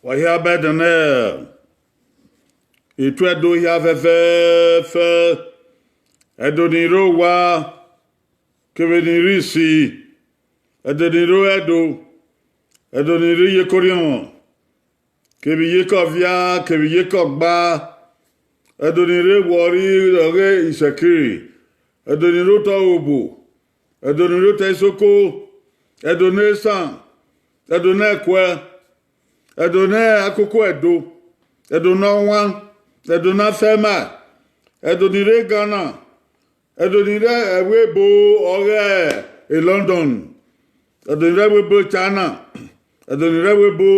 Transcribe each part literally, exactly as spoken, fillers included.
Wa hia bẹdẹ nẹ, etu Ẹdo hia fẹfẹfẹ, Ẹdo ni rre owa, kevbe ni rre isi, Ẹdo ni rre Ẹdo, Ẹdo ni rre iyeke orhiọnmwọ, kevbe iyeke ọvia, kevbe iyeke ọgba, Ẹdo ni rre Wọri, ọghe Isekiri, Ẹdo ni rre otọ Obo, Ẹdo ni rre otọ Isoko, Ẹdo ne esan, Ẹdo ne ẹkuẹ, Ẹdo ne akoko Ẹdo, Ẹdo ne ọwan, Ẹdo ne afẹma, Ẹdo ni rre Ghana, Ẹdo ni rre ẹvbo ebo ọghe London, Ẹdo ni rre ẹvbo ebo China, Ẹdo ni rre ẹvbo ebo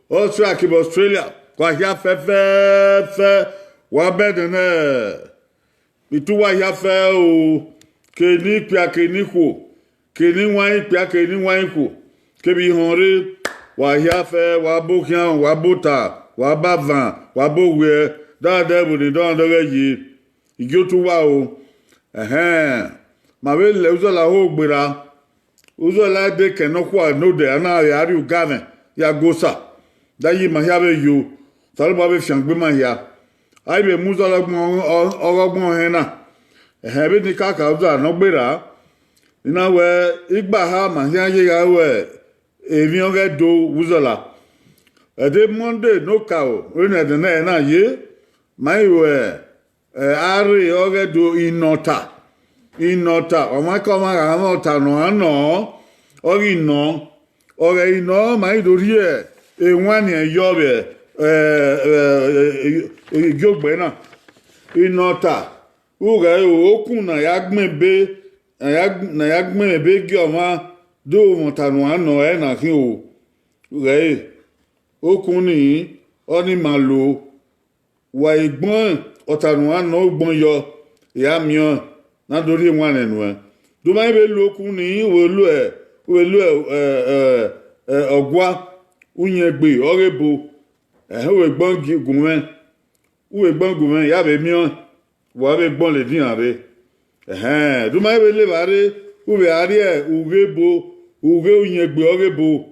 Austria kevbe Australia, wa hia fẹfẹfẹ, wa bẹdẹ nẹ. Etu uwa hia fẹ o, ke ne ikpia ke ne ikhuo, ke ne iwain ikpia ke ne iwain ikhuo, kevbe ihọn rre, wa hia fẹ, wa bu khian, wa bu ota, wa bu avan, wa bu owiẹ, dọdẹ ẹvbo ne dọdẹ ọghẹ ye, igie otu uwa o. Ẹhẹn, ma vbe lẹ uzọla ho gberra. Uzọla de kẹ nọkhua ne odẹ a na vbe a rrie ugamwẹ ya gu Osa, da ye ima hia vbe yo, Osanobua vbe fiangbe ima hia. A i vbe mu uzọla ọgbọn, ọ- ọghe ọgbọn ọhẹn na. Ẹhẹn, vbene I ka kha uzọla ne ọ gberra, I na wẹ igbaha ma khian ye gha ru emwi ọghe Ẹdo vbe uzọla. Ẹdẹ Monday ne okaro vbene ẹdẹ nẹ na ye, ma i ru ẹ, arre ọghe Ẹdo, inọta. Inọta, ọmwaikọmwa gha mwẹ ọta ne ọ nọ, ọ ghi nọ, ọ ghẹ i nọ ma i do rhie ewanniẹn yọ vbe igiogbe na. Inọta, ughẹ okun ne a ya gbẹn ebe, ne a ya gbẹn ebe gie ọmwa do mwẹ ọta ne uan nọ ẹre na khin o. Ughẹ okun nii ọnii ma lo, wa i gbẹn ọta ne uan nọ ugbẹn yọ, I ra miẹn ọẹn ne a do rhie ewanniẹn nuẹn. De u ma vbe lo okun nii, u vbe lo, u vbe lo ọgua, uyẹngbe ọghe ebo, ẹhẹn, u vbe gbẹn gu mwẹ, u vbe gbẹn gu mwẹ, I ya vbe miẹn ọẹn, wa vbe gbẹn lele iran rre. Ẹhẹn, de u ma vbe lele evba rre, u vbe a rrie ughe ebo, ughe uyẹngbe ọghe ebo,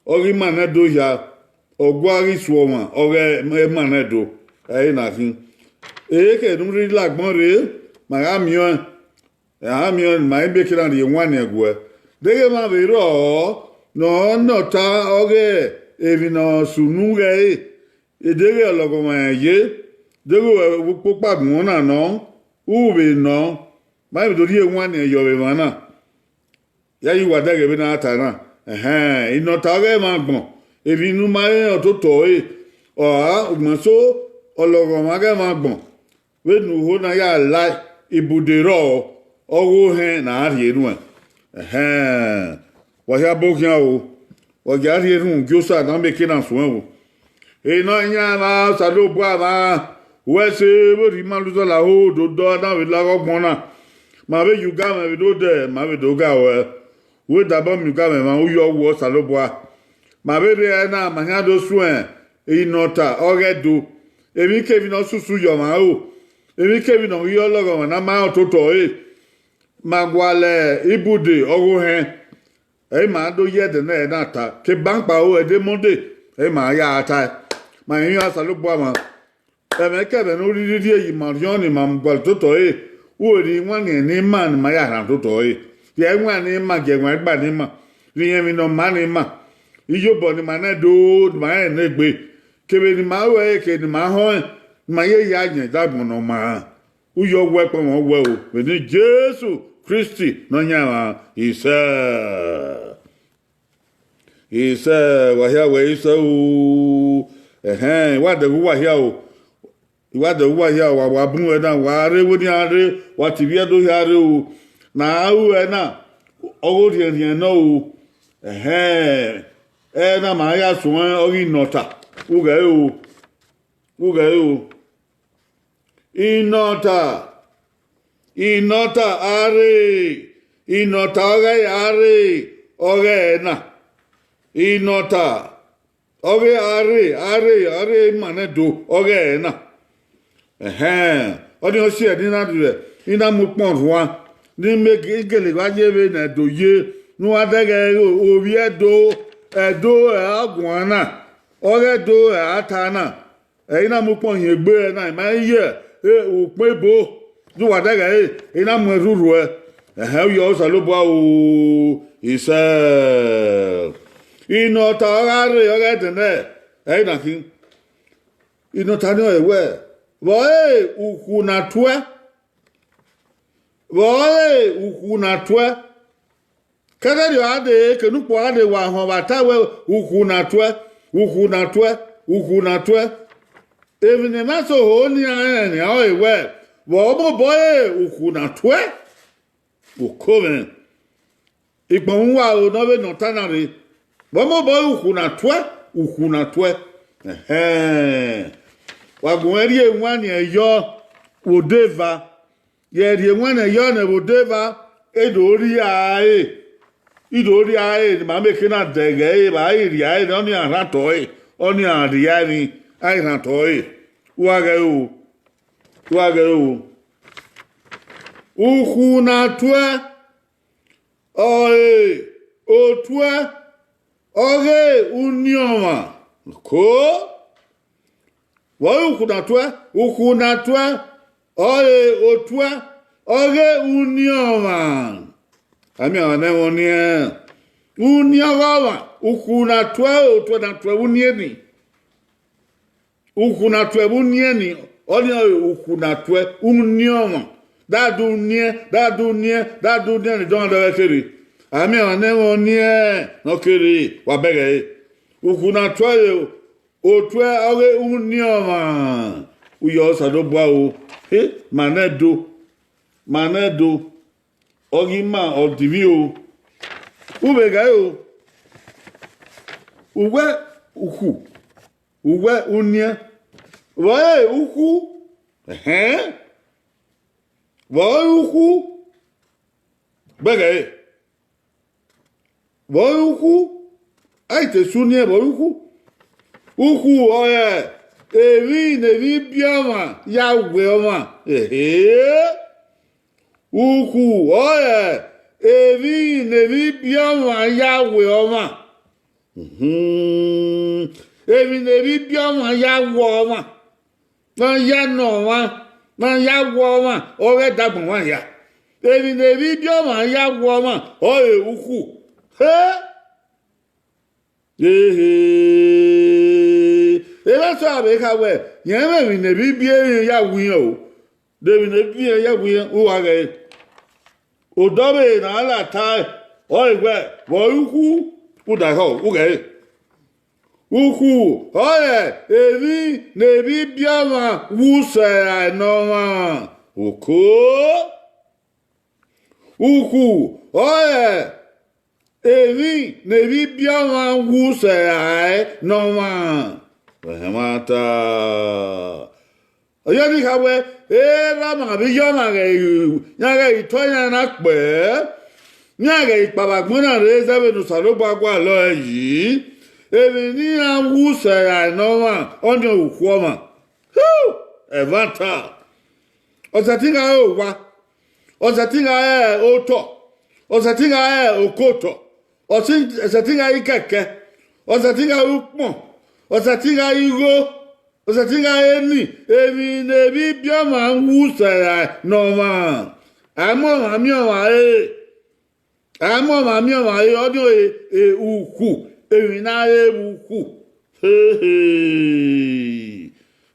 ọghe ima ne Ẹdo hia, ọgua ghi su ọmwa ọghe ima ne Ẹdo, ẹre na khin. Ehe ke ne u rhirhi la agbọn rre, ma gha miẹn ọẹn, a miẹn ọẹn, ma i mieke na rhie ewanniẹn guẹ. Deghẹ emwa vbe rrọọ ne ọ nọ ọta ọghe emwi ne ọ sunu ghẹ ẹre, deghẹ ọlọghọmwa rẹn ye, deghẹ uwẹ vbe ukpokpa agbọn na nọ, u vbe nọ, ma vbe do rhie ewanniẹn yọ vbe emwa na. Ya ye uwa dẹghe vbene a ta na. Ẹhẹn, inọta ọghe emwa agbọn, emwi ne u ma rẹn ototọ ẹre, ọre ugbẹn eso, ọlọghọmwa ọghe emwa agbọn, vbene uho na ya la ibude rrọọ, ọghe ohẹn ne a rhie nuẹn. Ẹhẹn, wa hia bọ khian o, wa gia rhie erhunmwu gie Osa ne a mieke na suẹn o. Nọyaẹnmwa Osanobua mwa, wẹ ẹse vbe orhiọn ima la uzọla ho do dọ na vbe la ọghe ọgbọn na. Ma vbe ye ugamwẹ vbe do dẹ, ma vbe do ga ruẹ. Wẹ dabọ miẹn ugamwẹ mwa, u yọ wẹ Osanobua. Ma vbe rre ẹre na, ma khian do suẹn inọta ọghe Ẹdo. Emwikemwi ne ọ susu yọ mwa ro, emwikemwi ne ọ ghi re ọlọghọmwa ne a ma rẹn ototọ ẹre, ma gualọ ibude ọghe ohẹn, ẹre ima do ye ẹdẹ nẹ na ta, ke ban kpao ẹdẹ Monday, ẹre ima ya tae. Ma rinmwian Osanobua mwa, ẹmwẹ kẹmwẹ ne u rhirhi rhie ye ima orhiọn ne ima gualọ ototọ ẹre, u vbe rhie iwanniẹn ne ima ne ima ya rhan ototọ ẹre, rhie iwanniẹn ne ima, gie ẹwaẹn gba ne ima, rhie emwi ne ọ maa ne ima, iyobọ ne ima nẹ do, ne ima rẹn enegbe, kevbe ne ima ru ẹre, ke ne ima họẹn, ne ima ye ya yẹn dagbọn ne ọ maa. U yọ wẹ kpọnmwẹ wẹ o, vbe eni Jesu Kristi Nọyaẹnmwa, isẹ. Isẹ, wa hia wẹ isẹ o. Ẹhẹn, wa dẹghe uwa hia o. I wa dẹghe uwa hia o, wa, wa bun ẹre na, wa rre vbene iran rre, wa te ivbi Ẹdo hia rre o. Ne a ru ẹre na, ọghe orhiẹnrhiẹn nọ o. Ẹhẹn, ẹre na ma ya suẹn ọghe inọta. Ughẹ o, ughẹ o. Inọta, inọta arre, inọta ọghe arre, ọghe ẹre na. Inọta ọghe arre, arre, arre ima nẹ do, ọghe ẹre na. Ẹhẹn, ọnii ọ si ẹre ne I na rhie, I na mu ukpọn rhuan, ne I gele gha ye vbene Ẹdo ye, ne uwa dẹghe ovbi Ẹdo, Ẹdo ọre a guan na. Ọ ghẹ do ẹre a ta na, ẹre I na mu ukpọn hin egbe ẹre na, I ma ye ukpọn ebo, do wa dẹghẹ ẹre, I na mu ẹn rhurhu ẹe. Ẹhẹn, u yọ Osanobua o, isẹ. Inọta ọ gha rre, ọ ghẹ dẹnẹ, ẹre na khin. Inọta ni ọre wẹẹ, vbe ọre ukhu na tuẹ? Vbe ọre ukhu na tuẹ? Kẹdẹrriọ a dee, kene ukpo a dee wa họn vbe a ta wẹẹ, ukhu na tuẹ, ukhu na tuẹ, ukhu na tuẹ. Emwi ne ma so ho nian rẹn nian ọre wẹẹ, vbe ọ mobọ re ukhu na tuẹ? Oko mwẹ, ikpọnmwẹ uwa ro ne ọ vbe nọ ọta na rre, vbe ọ mobọ re ukhu na tuẹ, ukhu na tuẹ. Ẹhẹn, wa gu mwẹ rhie ewanniẹn yọ vbe odeva, ye rhie ewanniẹn yọ nẹ vbe odeva, e do rhie ẹre, I do rhie ẹre ne ima mieke na dẹghẹ ẹre, vbe a i rhie ẹre, ọnii a rhan otọ ẹre, ọnii a rhie ẹre, a i rhan otọ ẹre. Uwa ghẹ ro, uwa ghẹ ro. Ukhu na tuẹ, ọre otuẹ, ọghe uniọnmwa. Ko, vbe ọre ukhu na tuẹ? Ukhu na tuẹ, ọre otuẹ, ọghe uniọnmwa. Amiọnmwa ne ẹmwẹ ọnii, uniọnmwa, ukhu na tuẹ, otuẹ na tuẹ vbe uniẹn ni. Ukhu na tuẹ vbe uniẹn ni, ọnii ọre ukhu na tuẹ uniọnmwa. Dadu uniẹn, dadu uniẹn, dadu uniẹn ni dọmwadẹ ọre kere. Amiọnmwa ne ẹmwẹ ọnii ne ọ kere, wa bẹghe ẹre. Ukhu na tuẹ re otuẹ ọghe uniọnmwa. U yọ Osanobua o. He, ma nẹ do, ma nẹ do. Ọ ghi ma ọdivbi o. U vbe gha ẹre o. Uwẹ ukhu, uwẹ uniẹn, vbe ọre ukhu? Ẹhẹn, vbe ọre ukhu? Bẹghe ẹre. Vbe ọre ukhu? A i te suniẹn vbe ọre ukhu. Ukhu ọre emwi ne emwi biẹ ọmwa ya wẹ ọmwa. Ehe. Ukhu ọre emwi ne emwi biẹ ọmwa ya wẹ ọmwa. Mhm. Emwi ne emwi biẹ ọmwa ya wẹ ọmwa. Ne a ya nọ ọmwa, ne a ya wẹ ọmwa, ọ ghẹ dagbọn ọmwa hia. Emwi ne emwi biẹ ọmwa ya wẹ ọmwa, ọre ukhu. He! Ehe! Emwa eso a vbe kha wẹẹ, rẹn mwẹ emwi ne emwi biẹ ẹre ya wẹ irẹn o. De emwi ne emwi biẹ ẹre ya wẹ irẹn, uwa ghẹ ẹre. Odọ vbe ne a la tae, ọre wẹẹ, vbe ọre ukhu, u da khọ, u ghẹ ẹre. Ukhu ọre emwi ne emwi biẹ ọmwa wu sẹ rae ne ọmwa. Oko. Ukhu ọre emwi ne emwi biẹ ọmwa wu sẹ rae ne ọmwa. Ẹmwata. Ọ ya ni kha wẹẹ, erha ma vbe iyọ na ghẹ, iran ghẹ i tọ iran na kpẹẹ, iran ghẹ i kpao vbe agbọn na rre zẹ vbene Osanobua gualọ ẹe yi, emwi ne iran wu sẹ rae ne ọmwa, ọnii ọre ukhu ọmwa. Hu! Ẹmwata. Ọ sẹtin gha re owa, ọ sẹtin gha re otọ, ọ sẹtin gha re okotọ, ọ sẹtin gha re ikẹkẹ, ọ sẹtin gha re ukpọn, ọ sẹtin gha re igho, ọ sẹtin gha re eni, emwi ne emwi biẹ ọmwa wu sẹ rae ne ọmwa. Amọmwa miẹn ọmwa re. Amọmwa miẹn ọmwa re, ọnii ọre ukhu, emwi ne a re vbe ukhu. Hehe,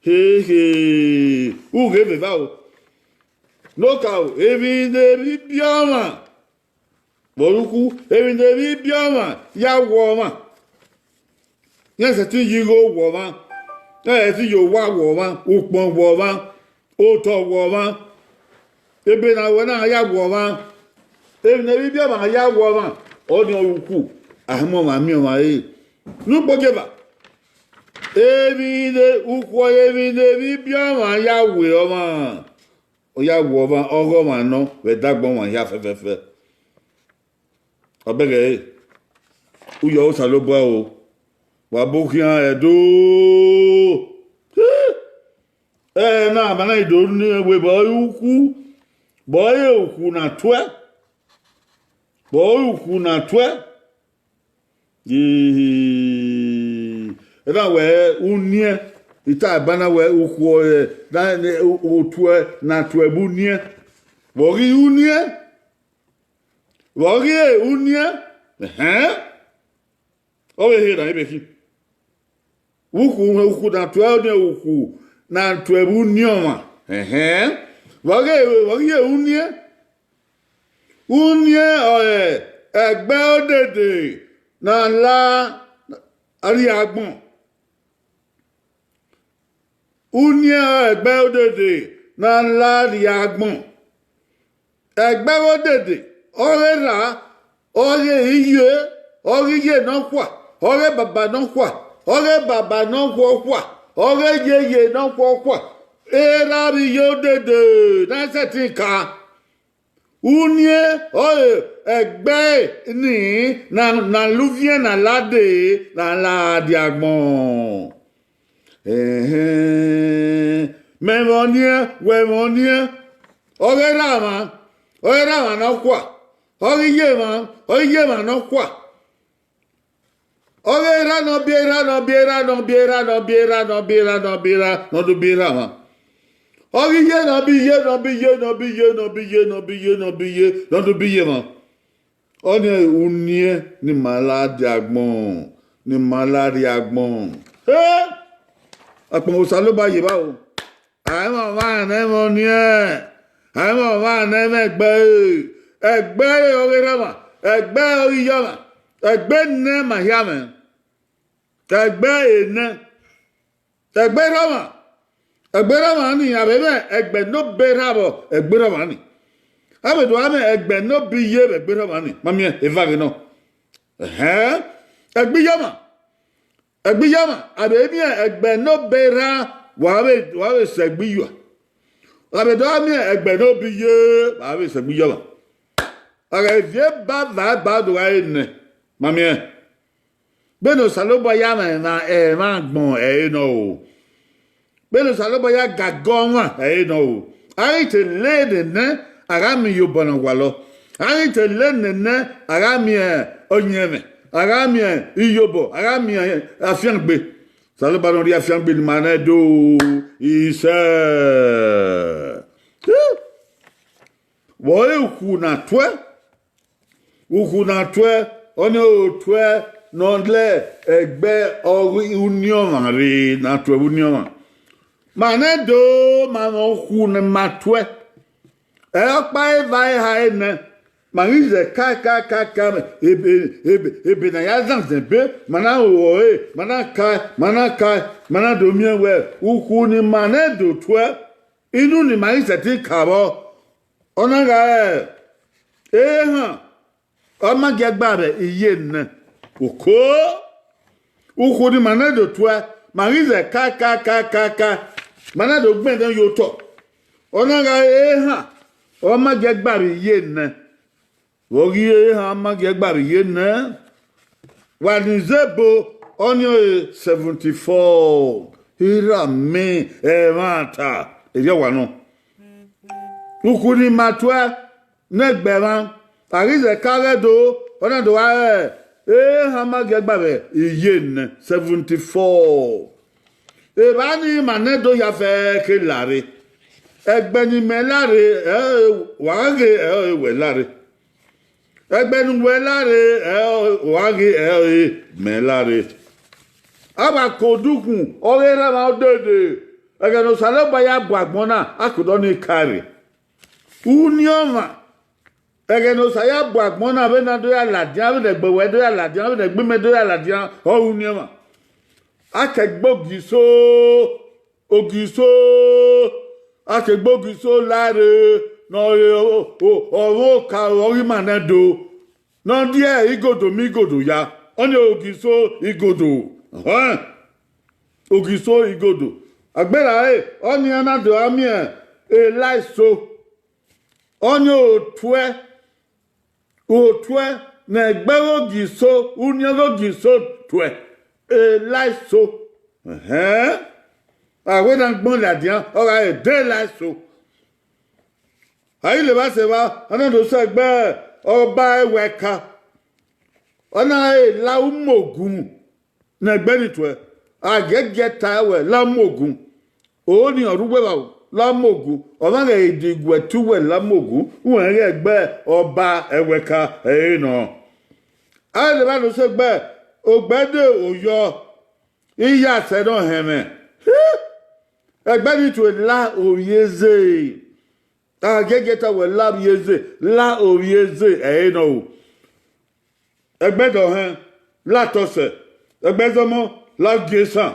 hehe, u ghe vbe evba o. Nokaro, emwi ne emwi biẹ ọmwa vbe ọre ukhu, emwi ne emwi biẹ ọmwa ya wẹ ọmwa. Iran sẹtin ye igho wẹ ọmwa, iran sẹtin ye owa wẹ ọmwa, ukpọn wẹ ọmwa, otọ wẹ ọmwa, ebe ne a wẹ na ya wẹ ọmwa, emwi ne emwi biẹ ọmwa ya wẹ ọmwa, ọnii ọre ukhu, amọmwa miẹn ọmwa re. Ne ukpogieva, emwi ne ukhu ọre emwi ne emwi biẹ ọmwa ya wẹ ọmwa. Ọ ya wẹ ọmwa, ọghe ọmwa nọ vbe ẹdẹ agbọn ọmwa hia fẹfẹfẹ. Ọ bẹghe ẹre, u yọ Osanobua o, wa bu khian ẹdo. Ẹna ma na do ni wẹ vbe ọre ukhu, vbe ọre ukhu na tuẹ, vbe ọre ukhu na tuẹ. Ee, Na wẹ uniẹn, I ta eba na wẹ ukhu ọre, na, ne, u-, u-, tuẹ, na tuẹ vbe uniẹn. Vbe ọ ghi uniẹn? Vbe ọ ghi uniẹn? Ẹhẹn. Ọ vbe he na, I vbe khin. Ukhu, ukhu na tuẹ, ọnii ukhu na tuẹ vbe uniẹn ọmwa. Ẹhẹn. Vbe ọ ghi, vbe ọ ghi uniẹn? Uniẹn ọre ẹgbẹ odede ne a la rrie agbọn. Uniẹn ọre ẹgbẹ odede ne a la rrie agbọn. Ẹgbẹ vbe odede, ọ ghe erha, ọ ghe iye, ọ ghe iye nọkhua, ọ ghe baba nọkhua, ọ ghe baba nọkhuakhua, ọ ghe yeye nọkhuakhua, erha vbe iye odede ne a sẹtin ka. Uniẹn ọre ẹgbẹ ni ne a, ne a la uviẹn ne a la dee, ne a la rrie agbọn. Ẹhẹn, mẹ mwẹ ọniẹn, wẹ mwẹ ọniẹn, ọ ghe erha mwa, ọ ghe erha mwa nọkhua, ọ ghe iye mwa, ọ ghe iye mwa nọkhua. Ọ ghe erha ne ọ biẹ erha, ne ọ biẹ erha, ne ọ biẹ erha, ne ọ biẹ erha, ne ọ biẹ erha, ne ọ biẹ erha, ne ọ do biẹ erha mwa. Ọ ghe iye ne ọ biẹ iye, ne ọ biẹ iye, ne ọ biẹ iye, ne ọ biẹ iye, ne ọ biẹ iye, ne ọ biẹ iye, ne ọ do biẹ iye mwa. Ọnii uniẹn ne ima la rrie agbọn, ne ima la rrie agbọn. Ẹ! Akpọnmwẹ Osanobua ye evba o. A i mwẹ ọmwa ne ẹ i mwẹ ọniẹn, a i mwẹ ọmwa ne ẹ i mwẹ ẹgbẹe. Ẹgbẹe ọ ghe erha mwa, ẹgbẹe ọ ghe iye mwa, ẹgbẹe enẹ ma hia mwẹ. Ẹgbẹe enẹ, ẹgbẹe erha mwa, ẹgbẹe erha mwa ni, a vbe mwẹ ẹgbẹe ne ọ biẹ erha vbe ẹgbẹe erha mwa ni. A vbe do gha mwẹ ẹgbẹe ne ọ biẹ iye vbe ẹgbẹe erha mwa ni, ma miẹn eva ghe nọ. Ẹhẹn, ẹgbẹe iye mwa, ẹgbẹe iye mwa, a vbe miẹn ẹgbẹe ne ọ biẹ erha, wa vbe, wa vbe sẹ ẹgbẹe iyua. A vbe do gha miẹn ẹgbẹe ne ọ biẹ iye, wa vbe sẹ ẹgbẹe iye mwa. A gha viọ eba va eba do gha re nẹ, ma miẹn. Vbene Osanobua ya mwẹ emwa, emwa agbọn ẹre nọ o. Vbene Osanobua ya gaga ọmwa ẹre nọ o. A ghi te le nene, a gha miẹn iyobọ ne ọ gualọ. A ghi te le nene, a gha miẹn ọyẹnmwẹ, a gha miẹn iyobọ, a gha miẹn afiangbe. Osanobua ne ọ rhie afiangbe ne ima nẹ do, isẹ. Vbe ọre ukhu na tuẹ, ukhu na tuẹ, ọnii ọre otuẹ ne ọ lẹ ẹgbẹ ọghe uniọnmwa rre, ne a tuẹ vbe uniọnmwa. Ma nẹ do, ma mwẹ ukhu ne ima tuẹ. Ẹ ọkpa eva eha ẹre nẹ, ma ghi zẹ ka ka ka ka, ebe, ebe, ebe ne a ya zanzan ebe, ma na ru ọre, ma na ka, ma na ka, ma na do miẹn wẹ ukhu ne ima nẹ do tuẹ, inu ne ima ghi sẹtin ka vbọ, ọ na gha re ehan, ọ ma gie gba vbe iye nẹ. Oko, ukhu ne ima nẹ do tuẹ, ma ghi zẹ ka ka ka ka ka, ma na do gbẹn nẹ ye otọ. Ọ na gha re ehan, ọ ma gie gba vbe iye nẹ. Vbe ọ ghi re ehan ma gie gba vbe iye nẹ, wa ni zẹ ebo, ọnii ọre seventy four. Erha mẹ, ẹmwata, erriọ wa nọ. Ukhu ne ima tuẹ ne ẹgbẹe mwa, a ghi zẹ ka ghẹ do, ọ na do gha re ehan ma gie gba vbe iye nẹ, seventy four. Evba ni ima nẹ do ya fẹ ke lare. Ẹgbẹe ne imẹ lare, ẹ wa ghe, ẹ wẹ lare. Ẹgbẹe ne uwẹ lare, ẹ wa ghe, ẹ mẹ lare. A wa ke odukhunmwu, ọ ghe erha mwa odede. Ẹghẹ ne Osanobua ya bu agbọn na, a ke odọ ni ka rre. Uniọnmwa, ẹghẹ ne Osa ya bu agbọn na, vbene a do ya ladian, vbene ẹgbẹe uwẹ do ya ladian, vbene ẹgbẹe imẹ do ya ladian, ọ re uniọnmwa. A ke gbe Ogiso, Ogiso, a ke gbe Ogiso lare, ne ọ re ọ, ọ, ọ vbe oka ọghe ima nẹ do, ne ọ die igodo miẹn igodo ya, ọnii Ogiso igodo, hẹn, Ogiso igodo. Agbera ẹre, ọnii a na do gha miẹn Elaiso. Ọnii otuẹ, otuẹ ne ẹgbẹ ọghe Ogiso, uniẹn ọghe Ogiso tuẹ, Elaiso. Ẹhẹn. A wẹ ne agbọn ladian, ọ gha re de Elaiso. A i levba sẹ evba, a na do sẹ ẹgbẹ ọba Ẹwẹka. Ọ na re la umogun ne ẹgbẹ ni tuẹ. A giẹgiẹ ta wẹ la mu ogun. Oni ọ rre uwu evbavbo la mu ogun. Ọmwa ghẹ diguẹ te uwẹ la mu ogun, uwẹ ghẹ gbe ọba ẹwẹka ẹre nọ. A lele evba ne ọ sẹ egbe, ogbẹde oyọ, iyasẹ ne ọ hẹnmwẹ. Ẹgbẹe ni tue la ovbi eze. A giẹgiẹ ta wẹ la ovbi eze, la ovbi eze ẹre nọ o. Ẹgbẹe dọhẹn, la tọsẹ. Ẹgbẹe zọmọ, la gie esan.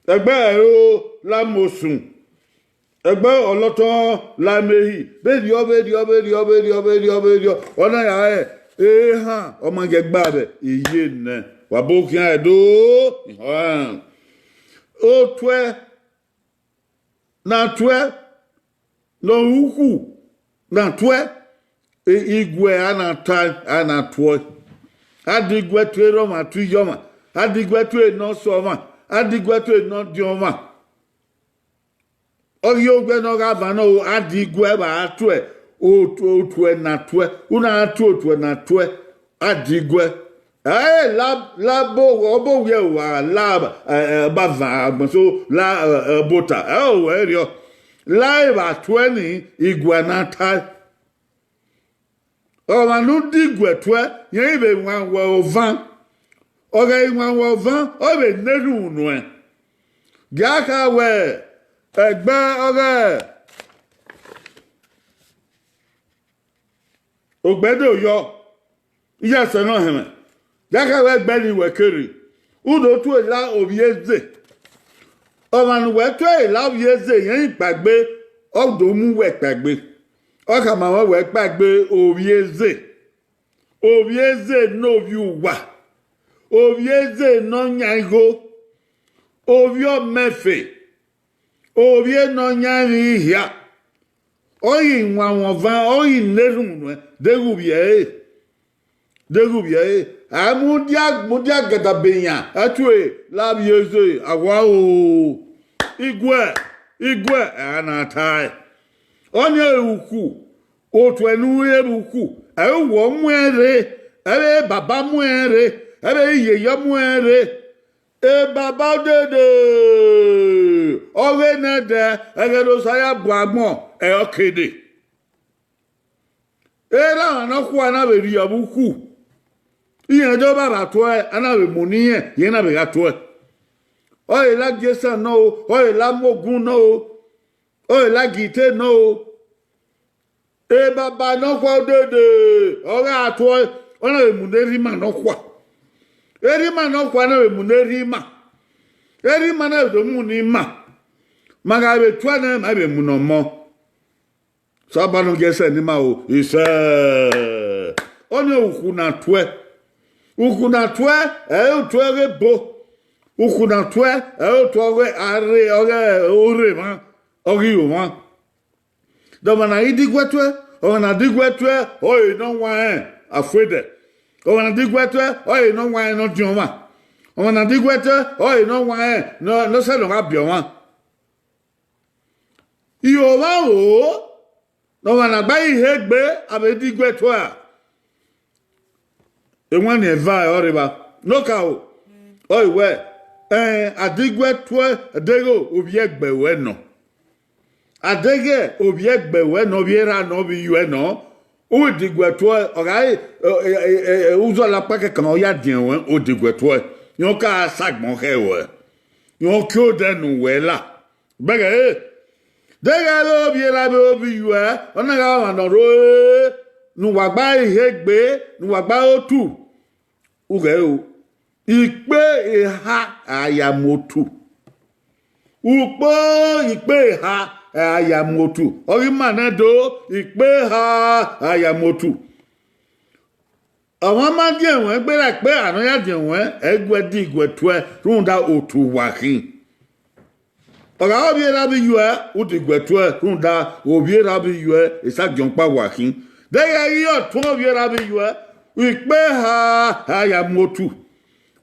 Ẹgbẹe ẹro, la mu osun. Ẹgbẹe ọlọtọn, la mu ehi. Vberriọ, vberriọ, vberriọ, vberriọ, vberriọ, vberriọ, ọ na ya rẹn ehan, ọ ma gie gba vbe iye nẹ. Wa bo khian ẹdo. Otuẹ na tuẹ, ne ọ re ukhu na tuẹ, iguẹ a na ta, a na tuẹ. A diguẹ tuẹ erha ọmwa, tuẹ iye ọmwa. A diguẹ tuẹ ne ọ sẹ ọmwa. A diguẹ tuẹ ne ọ diọn ọmwa. Ọ ghi ogbẹ ne ọ gha van nọ, a diguẹ vbe a tuẹ, otuẹ na tuẹ, u na tuẹ otuẹ na tuẹ, a diguẹ. Ẹ la, la bo, ọ bo wiẹ wa la, ẹ, ẹ, ba van agbọn so, la, ẹ, ẹ, bota, ẹ, o wẹ rriọ. La evba tuẹ ni, iguẹ na tae. Ọmwa ne u diguẹ tuẹ, rẹn i vbe wanwan ọvan. Ọ ghẹ i wanwan ọvan, ọ vbe ne erhunmwu nuẹn. Gie a kha wẹ ẹgbẹe ọghe ogbẹde oyọ, iyasẹ ne ọ hẹnmwẹ, gie a kha wẹ ẹgbẹe ni wẹ kere, u do tuẹ la ovbi eze. Ọmwa ne uwẹ tuẹ la ovbi eze, rẹn i kpaegbe, ọ do mu uwẹ kpaegbe. Ọ khama mwẹ wẹ kpaegbe ovbi eze. Ovbi eze ne ovbi uwa, ovbi eze ne ọ yan igho, ovbi ọmẹfe, ovbi ne ọ yan emwi hia. Ọ ghi wanwan ọvan, ọ ghi ne erhunmwu nuẹn, deghẹ u vbiẹ ẹre, deghẹ u vbiẹ ẹre. A mudia, mudia gadabe yan, a tue la ovbi eze, a wa o. Iguẹ, iguẹ, a na tae. Ọnii ọre ukhu, otuẹ ne u re vbe ukhu, ẹ i re uwẹ ọ muẹn rre, ẹ i re baba muẹn rre, ẹ i re iyeye ọ muẹn rre. E baba odede, ọ ghe nẹdẹ, ẹghẹ ne Osa ya bu agbọn, ẹ ọ ke dee. Erha ọmwa nọkhua na vbe rhie vbe ukhu, irẹn do vba ra tuẹ, a na vbe mu ne irẹn, irẹn na vbe gha tuẹ. Ọ re la gie esan nọ o, ọ re la mu ogun nọ o, ọ re la gie ite nọ o. E baba nọkhua odede, ọ gha tuẹ, ọ na vbe mu ne erha ima nọkhua. Erha ima nọkhua na vbe mu ne erha ima. Erha ima na vbe do mu ne ima. Ma gha vbe tuẹ nẹ, ma vbe mu ne ọmọ. Saba nọ gie sẹ ne ima o, isẹ. Ọnii ukhu na tuẹ. Ukhu na tuẹ, ẹ i re otuẹ ọghe ebo. Ukhu na tuẹ, ẹ i re otuẹ ọghe arre, ọghe orre mwa, ọghe iro mwa. De ọmwa ne a ghi diguẹ tuẹ, ọmwa ne a diguẹ tuẹ, ọ re ne ọ wanrẹn afuẹdẹ. Ọmwa ne a diguẹ tuẹ, ọ re ne ọ wanrẹn ne ọ diọn ọmwa. Ọmwa ne a diguẹ tuẹ, ọ re ne ọ wanrẹn ne ọ, ne ọ sẹ ne ọ gha biẹ ọmwa. Iro mwa o, ne ọmwa ne a gba he egbe, a vbe diguẹ tuẹ a. Ewanniẹn eva ọre evba. Ne okaro, ọ re wẹ, ẹn, a diguẹ tuẹ, deghẹ ovbi ẹgbẹ ruẹ nọ. A deghẹ ovbi ẹgbẹ ruẹ nọ, ovbi erha nọ, ovbi iyuẹ nọ, u i diguẹ tuẹ, ọ gha re, ẹ, ẹ, ẹ, ẹ, uzọla ọkpa kẹkan ọ ya diẹn ruẹ, u diguẹ tuẹ. Rẹn ọ ka sa agbọn khẹ ruẹ. Rẹn ọ kie odẹ ne uwẹ la. Bẹghe ẹre, deghẹ vbe ovbi erha vbe ovbi iyuẹ, ọ na gha ọmwa ne ọ rre, ne uwa gba he egbe, ne uwa gba re otu. Ughẹ o, ikpe eha a ya mu otu. Ukpo ikpe eha a ya mu otu. Ọ ghi ma nẹ do, ikpe eha a ya mu otu. Ọmwa ma diẹn ruẹ, gberra ikpe eha ne ọ ya diẹn ruẹ, ẹ i gu ẹdẹ iguẹ tuẹ rhunmwuda otu uwa khin. Ọ gha re ovbi erha vbe iyuẹ, u diguẹ tuẹ rhunmwuda ovbi erha vbe iyuẹ, esagiẹn ọkpa uwa khin. Deghẹ i re ọtuẹn ovbi erha vbe iyuẹ, ikpe eha a ya mu otu.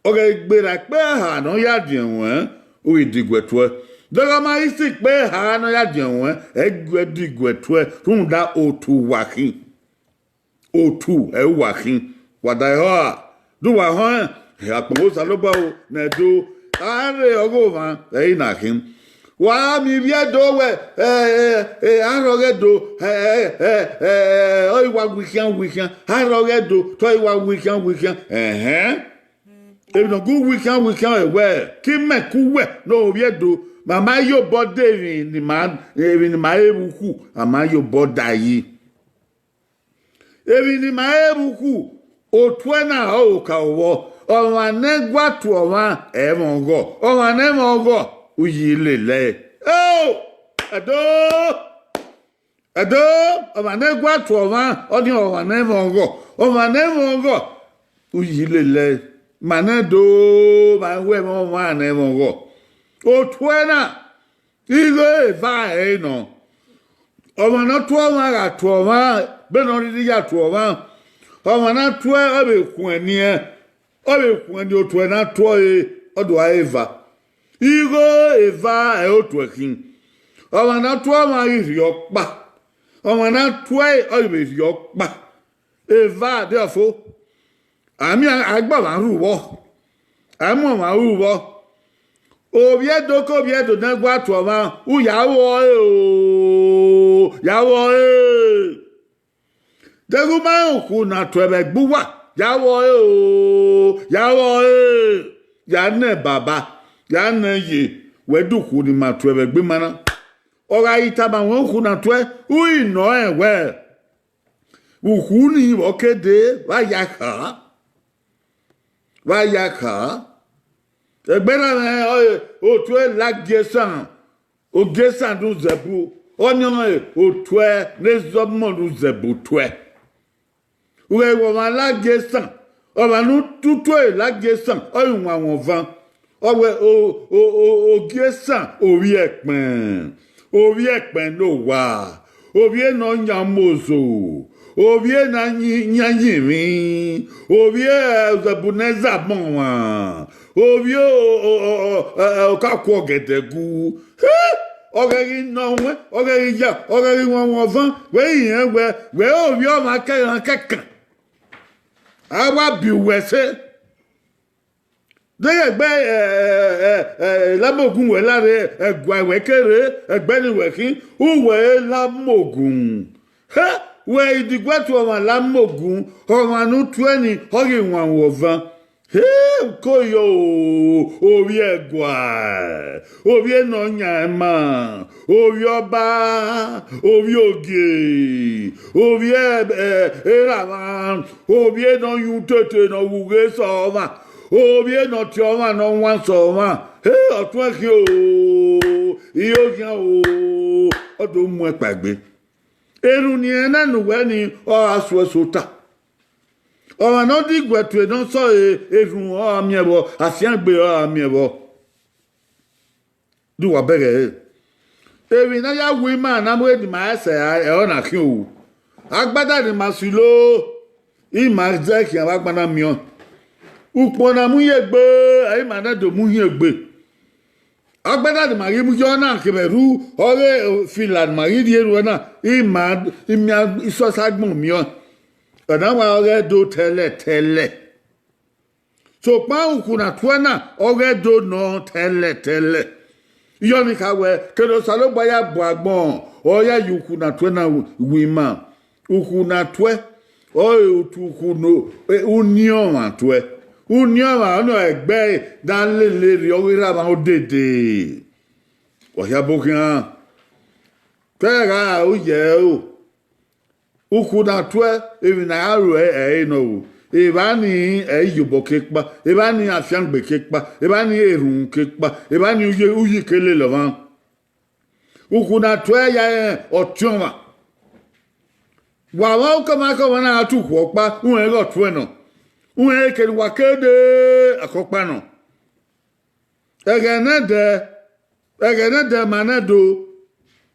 Ọ ghe gberra ikpe eha ne ọ ya diẹn ruẹ, u ghi diguẹ tuẹ. Deghẹ ọ ma ghi sẹ ikpe eha ne ọ ya diẹn ruẹ, ẹ i gu ẹdẹ iguẹ tuẹ rhunmwuda otu uwa khin. Otu ẹ i re uwa khin. Wa da ẹre họe, de uwa họẹn, akpọnmwẹ Osanobua o, ne Ẹdo, A rre ọghe omwa ẹre na khin. Wa miẹn ivbi Ẹdo wẹ, ẹ, ẹ, ẹ, a rrọọ ọghe Ẹdo, ẹ, ẹ, ẹ, ẹ, ọ i wa wikhian wikhian, a rrọọ ọghe Ẹdo, te ọ i wa wikhian wikhian. Ẹhẹn. Emwi ne ọ gu wikhian wikhian ẹre wẹ, ke imẹ ke uwẹ ne ovbi Ẹdo, ma ma ye obọ de emwi ne ima, emwi ne ima re vbe ukhu, a ma ye obọ da yi. Emwi ne ima re vbe ukhu, otuẹ na ọre okaro vbọ, ọmwa ne gua tuẹ ọmwa ẹmwẹ ọghọ, ọmwa ne ẹmwẹ ọghọ, uyi lele ẹre. Eo! Ẹdo! Ẹdo, ọmwa ne gua tuẹ ọmwa, ọnii ọmwa ne ẹmwẹ ọghọ, ọmwa ne ẹmwẹ ọghọ, uyi lele ẹre. Ma nẹ do, ma wẹ ẹmwẹ ọmwa ne ẹmwẹ ọghọ. Otuẹ na, igho eva ẹre nọ. Ọmwa ne ọ tuẹ ọmwa gha tuẹ ọmwa, vbene ọ rhirhi ya tuẹ ọmwa, ọmwa ne a tuẹ ọ vbe khuẹnniẹn, ọ vbe khuẹnniẹn otuẹ ne a tuẹ ọre, ọ do a re eva. Igho eva ẹre otuẹ khin. Ọmwa ne a tuẹ ọmwa ghi rhiọkpa, ọmwa ne a tuẹ ọre vbe rhiọkpa. Eva de ọfo, a miẹn a gbe ọmwa rhu vbọ, a mu ọmwa rhu vbọ. Ovbi Ẹdo ke ovbi Ẹdo ne gua tuẹ ọmwa, u ya ru ọre o, ya ru ọre. Deghẹ u ma rẹn ukhu ne a tuẹ vbe ẹgbẹ uwa, ya ru ọre o, ya ru ọre. Ya nẹ baba, ya nẹ ye, wẹ de ukhu ne ima tuẹ vbe ẹgbẹ ima na. Ọ gha ghi tama wẹ ukhu ne a tuẹ, u ghi nọ rẹn wẹ, ukhu nii vbe ọ ke dee, vbe a ya kha, vbe a ya kha. Ẹgbẹe na mwẹ ọre otuẹ la Ogiesan, Ogiesan ne u zẹbu, ọnii ọrọre otuẹ ne Ezọmọ ne u zẹbu tuẹ. Ughẹ vbe ọmwa la Ogiesan, ọmwa ne u tutu ẹre la Ogiesan, ọ re wanwan ọvan. Ọ wẹ o, o, o, Ogiesan ovbi ẹkpẹn, ovbi ẹkpẹn ne owa, ovbi ne ọ yan mozo, ovbi ne a yan yinmwi, ovbi Nebukadneza ọmwa, ovbi o, o, o, o, o, Okaku ọgẹdẹgu. He! Ọ ghẹ ghi nọ ruẹn, ọ ghẹ ghi ya, ọ ghẹ ghi wanwan ọvan, wẹ i rẹn wẹ, wẹ ovbi ọmwa kẹkan kẹkan. A wa bi uwẹ ẹse. Deghẹ ẹgbẹ, ẹ, ẹ, ẹ, ẹ, Lamogun wẹ la rre, ẹguae wẹ ke rre, ẹgbẹe ni wẹ khin, uwẹ Lamogun. He, wẹ i diguẹ tuẹ ọmwa Lamogun, ọmwa ne u tuẹ ni, ọ ghi wanwan ọvan. He, ko yo, ovbi ẹguae, ovbi ne ọ yan ima, ovbi ọba, ovbi ogie, ovbi ẹ, ẹ, erha mwa, ovbi ne ọ yan utete ne ọ wu ghe sẹ ọmwa, ovbi ne ọ tie ọmwa ne ọ wan sẹ ọmwa. He, ọtuẹn khian o, iro khian o, ọ do mu ẹkpa egbe. Erhunmwu ne uwẹ ni, ọ gha suẹn sẹ ota. Ọmwa ne ọ diguẹ tuẹ ne ọ sẹ ọre, erhunmwu ọ gha miẹn vbọ, afiangbe ọ gha miẹn vbọ. De uwa bẹghe ẹre? Emwi ne a ya wu ima na mu eni ma ẹsẹ ẹre ọ na khian o. Agbada ne ima silo, ima zẹ khian vbe agbada miẹn ọẹn. Ukpọn na mu hin egbe, ima na do mu hin egbe. Agbada ne ima ghi mu yọ na kevbe ẹrhu ọghe fila ne ima ghi rhie ruẹ na, ima, imian isọsi agbọn miẹn ọẹn. Ọna wa ọghe do tẹlẹ tẹlẹ. Sokpan ukhu na tuẹ na, ọ ghẹ do nọ tẹlẹtẹlẹ. Iyọnii kha wẹ, kene Osanobua ya bu agbọn, ọ ya ye ukhu na tuẹ na wi ima. Ukhu na tuẹ, ọ re otu ukhu ne uniọnmwẹ tuẹ. Uniọnmwẹ ọnii ọre ẹgbẹe ne a lele rrie ọghe erha mwa odede. Wa hia bo khian, te ẹ gha ru yẹ ẹro. Ukhu na tuẹ, emwi ne a gha ru ẹre nọ ru. Evba ni ẹ i ye obọ ke kpa, evba ni afiangbe ke kpa, evba ni erhunmwu ke kpa, evba ni uyi, uyi ke lele ọmwa. Ukhu na tuẹ ya rẹn ọtiọnmwa. Wa vbe ukọmakọma na gha tu ukhu ọkpa, uwẹ ghe ọtuẹn nọ. Uwẹ kene uwa ke de akọkpa nọ. Ẹghẹ nẹdẹ, ẹghẹ nẹdẹ ma nẹ do,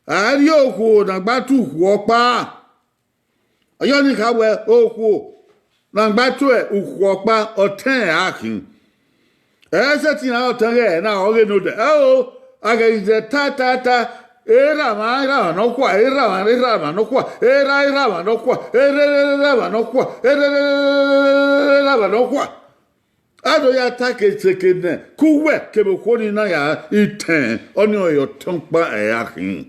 a rhie okhuo ne a gba tu ukhu ọkpa. Ọyọnii kha wẹ okhuo ne a gba tu ukhu ọkpa, ọtẹn ẹre a khin. Ẹ i sẹtin ra ọtẹn ghẹ na, ọ ghe nodẹ. Ẹo, a ghẹ ghi zẹ ta ta ta, erha mwa, erha mwa nọkhua, erha mwa, erha mwa nọkhua, erha, erha mwa nọkhua, erha, erha mwa nọkhua, erha, erha mwa nọkhua. A do ya ta ke seke nẹ, ke uwẹ kevbe okhuo ni na ya itẹn, ọnii ọre ọtẹn ọkpa ẹre a khin.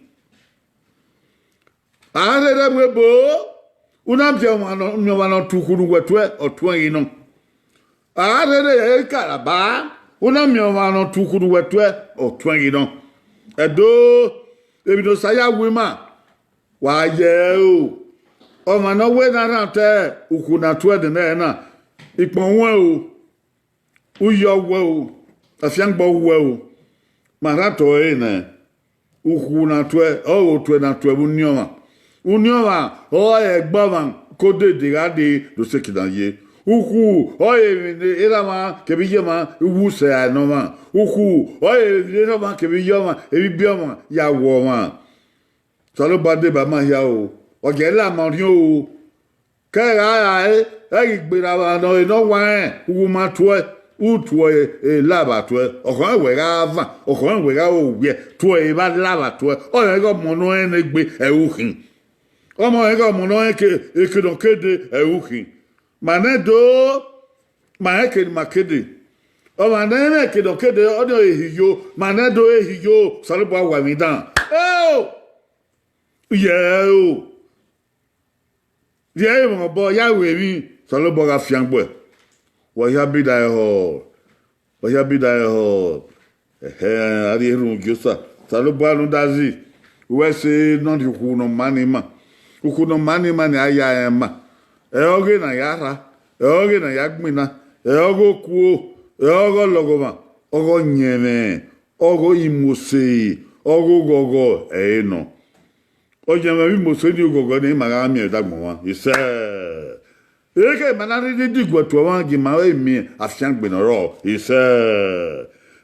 A rherhe mu ebo, u na miẹn ọmwa nọ, miẹn ọmwa ne ọ tu ukhu ne uwẹ tuẹ, ọ tuẹn ghi nọ. A rherhe ye Ikaraba, u na miẹn ọmwa ne ọ tu ukhu ne uwẹ tuẹ, ọ tuẹn ghi nọ. Ẹdo, emwi ne Osa ya wu ima, wa ye ẹre o. Ọmwa ne ọ wẹ ne a rhan otọ ukhu ne a tuẹ nene ẹre na, ikpọn wẹn o, uyọ wẹ o, afiangbe wẹ o, ma rhan otọ ẹre nẹ, ukhu ne a tuẹ, ọ re otuẹ ne a tuẹ vbe uniọnmwa. Uniọnmwa ọre ẹgbẹe ọmwa ke odede gha dee do sẹ ekidan ye. Ukhu ọre emwi ne erha ọmwa kevbe iye ọmwa wu sẹ ẹre ne ọmwa. Ukhu ọre emwi ne erha ọmwa kevbe iye ọmwa, emwi ibiẹ ọmwa ya wọ ọmwa. Osanobua deba ima hia o, wa gie ẹre la ima orhiọn o. Ke ẹre gha ra ẹre, ẹ ghi gberra vbe nọ, nọ wa rẹn, ukhu ma tuẹ, u tuẹ, e lavba tuẹ, ọ khọn wẹ gha van, ọ khọn wẹ gha owiẹ, tuẹ evba lavba tuẹ, ọ rẹn ghe ọmọ ne ọ rẹn ne egbe ẹre u khin. Ọmọ rẹn ghe ọmọ ne ọ rẹn ke, eke ne ọ ke dee ẹre u khin. Ma nẹ do, ma rẹn eke ne ima ke dee. Ọmwa ne ẹ i mwẹ eke ne ọ ke dee, ọnii ọre ehiyo, ma nẹ do ehiyo, Osanobua wa emwi dan. Eo! Yẹ o. Rhie ẹre mwẹ obọ, ya ru emwi, Osanobua gha fiangbe uẹ. Wa hia bida ẹhọ, wa hia bida ẹhọ. Ẹhẹ, a rhie erhunmwu gie Osa, Osanobua ne u da zẹ, wẹ sẹ ne ọ rhie ukhu ne ọ maa ne ima. Ukhu ne ọ maa ne ima ni a ya rẹn ma. Ẹ ọghe ne a ya rha, ẹ ọghe ne a ya gbinna, ẹ ọghe okuo, ẹ ọghe ọlọghọmwa, ọghe ọyẹnmwẹ, ọghe imose, ọghe oghọghọ ẹre nọ. Ọyẹnmwẹ vbe imose ni oghọghọ ne ima gha miẹn ẹdẹ agbọn mwa, isẹ. Ekhọe ma na rhirhi diguẹ tuẹ ọmwa gie ima miẹn afiangbe ne ọ rrọọ, isẹ.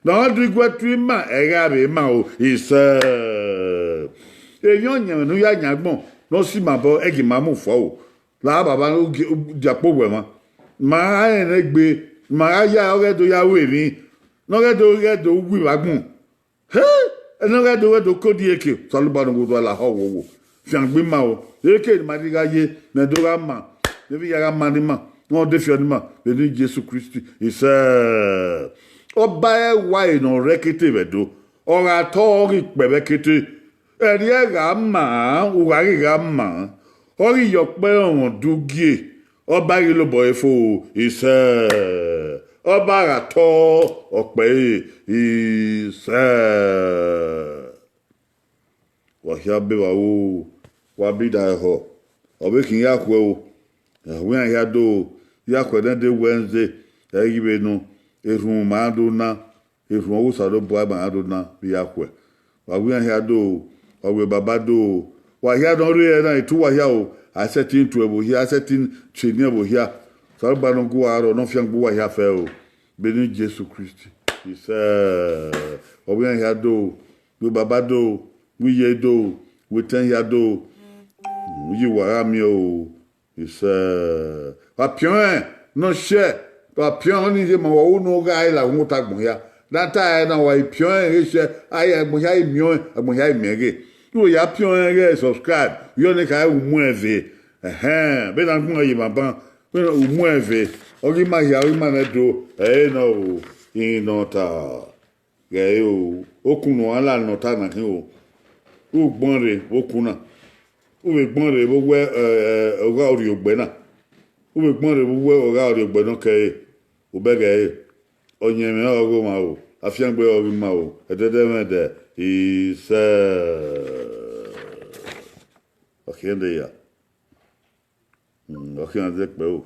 Ne ọ diguẹ tuẹ ima, ẹ gha vbe ma o, isẹ. Emwi ọyẹnmwẹ ne u ya yan agbọn ne ọ si ima obọ, ẹ gie ima mu fua o. La baba ne u gie, u dia kpo wẹ mwa. Ma gha rẹn ne egbe, ma gha ya ọghe do ya ru emwi, ne ọghe do, ghẹ do wi vbe agbọn. He, ẹnẹ ghẹ do, ghẹ do ke odieke, Osanobua ne ọ gu do lahọ wowo. Fiangbe ima o, eke ne ima rhirhi gha ye, ne ẹ do gha ma, ne emwi hia gha ma ne ima, ne ọ de fiọ ne ima, vbe eni Jesu Kristi, isẹ. Ọba ẹwae ne ọ rre ẹkete vbe Ẹdo, ọ gha tọ ọ ghi kpẹ vbe ẹkete. Ẹrriẹ gha ma, u gha ghi gha ma, ọ ghi ye ọkpẹn ọmwẹ udugie, ọba ghi lobọ ẹre fo, isẹ. Ọba gha tọ ọkpẹ ẹre, isẹ. Wa hia beva ru, wa bida ẹhọ, ọ vbe khin ya khuẹ o. Ẹ, wẹ iran hia do, ya khuẹ nẹ de Wednesday, ẹ ghi vbe nọ, erhunmwu ma do na, erhunmwu Osanobua ma do na vbe ya khuẹ. Wa wẹ iran hia do, wa wẹ baba do, wa hia ne ọ rre ẹre na, etu wa hia o, a sẹtin tuẹ vbe ohia, a sẹtin tie eni vbe ohia. Osanobua ne ọ gu uwa rrọọ, ne ọ fiangbe uwa hia fẹ o, vbe eni Jesu Kristi. Isẹ, wa wẹ iran hia do, wẹ baba do, wẹ iye do, wẹ etẹn hia do, iye uwa gha miẹn o. Isẹ, wa piọn ẹn ne ọ shẹ, wa piọn ọnii ye ma wa ru ne ọ gha re la uhunmwu ota agbọn hia. Ne a ta ẹre na, wa i piọn ẹn ghe shẹ, a ya agbọn hia i miẹn ọẹn, agbọn hia i miẹn ghe. Ru ya piọn ẹn ghe subscribe, yọ ne kha u mu ẹn ve. Ẹhẹn, vbene agbọn ye ma ban, vbene u mu ẹn ve, ọ ghi ma hia, ọ ghi ma nẹ do, ẹre nọ o, ihin ne ọ ta. Ghẹ re o, okun ne uwa la ne ọ ta na khin o. U gbọn rre vbe okun na. U vbe gbọn rre vbe owẹ, ẹ, ẹ, ọghe orhiọgbẹ na. U vbe gbọn rre vbe owẹ ọghe orhiọgbẹ ne ọ kẹre. U bẹghe ẹre. Ọyẹnmwẹ ọghe ọmwa o, afiangbe ọghe ima o, ẹdẹdẹmwẹdẹ, isẹ. Ọ khian de ya. Mm, ọ khian zẹ kpẹ o.